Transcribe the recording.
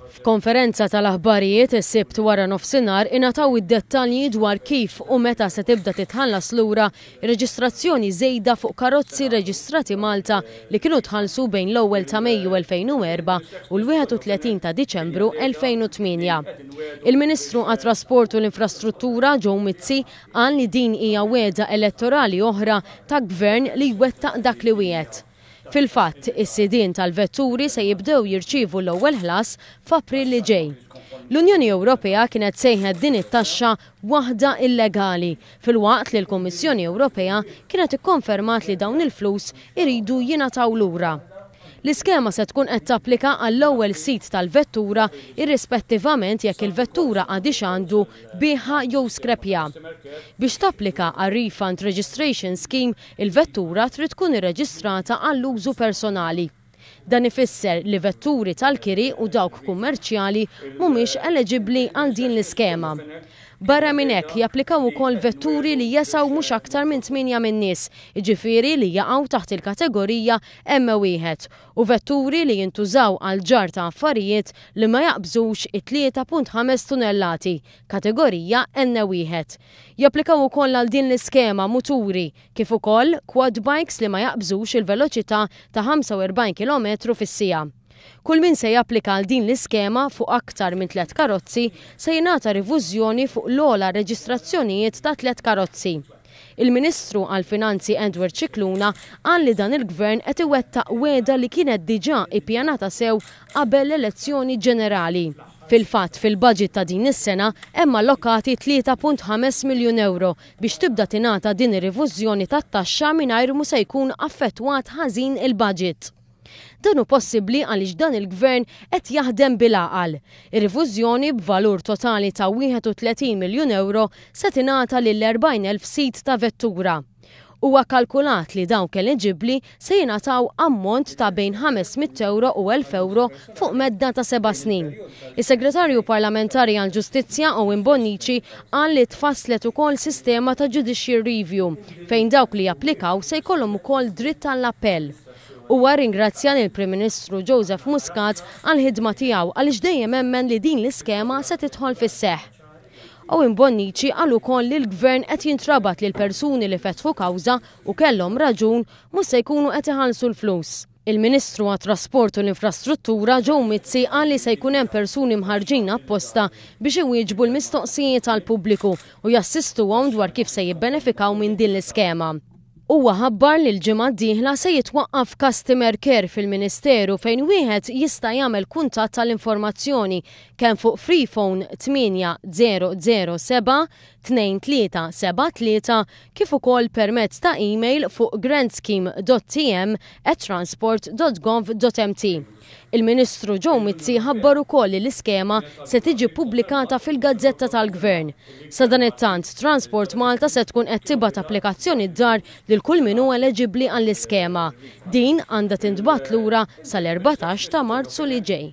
F'konferenza tal-aħbarijiet is-Sibt wara nofsinhar ingħataw id-dettalji dwar kif u meta se tibda titħallas lura r-reġistrazzjoni żejda fuq karozzi rreġistrati Malta li kienu tħallsu bejn l-ewwel ta' Mejju 2004 u l-31 ta' Diċembru 2008. Il-Ministru għat-Trasport u l-Infrastruttura Joe Mizzi qal li din hija wegħda elettorali oħra ta' Gvern li jwettaq dak li wiegħed. Fil-fatt, is-sidien tal-vetturi se jibdew jirċievu l-ewwel ħlas f'April li ġej. L-Unjoni Ewropea kienet sejħet din it-taxxa waħda illegali, filwaqt li l-Kummissjoni Ewropea kienet ikkonfermat li dawn il-flus iridu jingħataw lura. L-iskema se tkun qed tapplika għall-ewwel sid tal-vettura irrispettivament jekk il-vettura għadhiex għandu, biegħha jew skrepja. Biex tapplika għar-Refund Registration Scheme, Il-vettura trid tkun irreġistrata għall-użu personali. Dan ifisser li vetturi tal-kiri u dawk kummerċjali mhumiex eleġibbli għal din l-iskema. Barra minn hekk, japplikaw ukoll vetturi li jesgħu mhux aktar minn tmienja min-nies, jiġifieri li jaqgħu taħt il-kategorija M1, u vetturi li jintużaw għall-ġarr ta' affarijiet li ma jaqbżux it-3.5 tunellati, kategorija N1. Japplikaw ukoll għal din l-iskema muturi, kif ukoll quad bikes li ma jaqbżux il-veloċità ta' 45 kilometru fis-siegħa. Kull min se japplika għal din l-iskema fuq aktar minn tlett karozzi se jingħata rivużjoni fuq l-ogħla reġistrazzjonijiet ta' tlett karozzi. Il-Ministru għall-Finanzi Edward Scicluna qal li dan il-Gvern qed iwettaq wegħda li kienet diġà ippjanata sew qabel l-elezzjoni ġenerali. Fil-fatt, fil-budget ta' din is-sena hemm allokati 3.5 miljun ewro biex tibda tingħata din ir-rivużjoni tat-taxxa mingħajr mhu se jkun affettwat ħażin il-budget. Dan hu possibbli għaliex dan il-Gvern qed jaħdem bil-għaqal. Ir-rivużjoni b'valur totali ta' 31 miljun ewro se tingħata lil 40,000 sid ta' vettura. Huwa kkalkulat li dawk eliġibbli se jingħataw ammont ta' bejn 500 ewro u 1,000 ewro fuq medda ta' seba' snin. Is-Segretarju Parlamentari għall-Ġustizzja Owen Bonnici qal li tfasslet ukoll sistema ta' judicial review fejn dawk li japplikaw se jkollhom ukoll dritt għall-appell. Huwa rringrazzja lill-Prim Ministru Joseph Muscat għall-ħidma tiegħu għaliex dejjem emmen li din l-iskema se tidħol fis-seħħ. Owen Bonnici qal ukoll li l-Gvern qed jintrabat li l-persuni li fetħu kawża u kellhom raġun mhux se jkunu qed iħallsu l-flus. Il-Ministru għat-Trasport u l-Infrastruttura Joe Mizzi qal li se jkun hemm persuni mħarrġin apposta biex iwieġbu l-mistoqsijiet għall-pubbliku u jassistuhom dwar kif se jibbenefikaw minn din l-iskema. Huwa ħabbar li l-ġimgħa d-dieħla se jitwaqqaf customer care fil-Ministeru fejn wieħed jista' jagħmel kuntatt għal informazzjoni kemm fuq freephone 8007 2373 kif ukoll permezz ta' email fuq grantscheme.tm@transport.gov.mt. Il-Ministru Joe Mizzi ħabbar ukoll li l-iskema se tiġi ppubblikata fil-Gazzetta tal-Gvern. Sadanittant, Transport Malta se tkun qed tibgħat applikazzjoni d-dar lil kull min hu eleġibbli għall-iskema. Din għandha tintbagħat lura sal-14 ta' Marzu li ġej.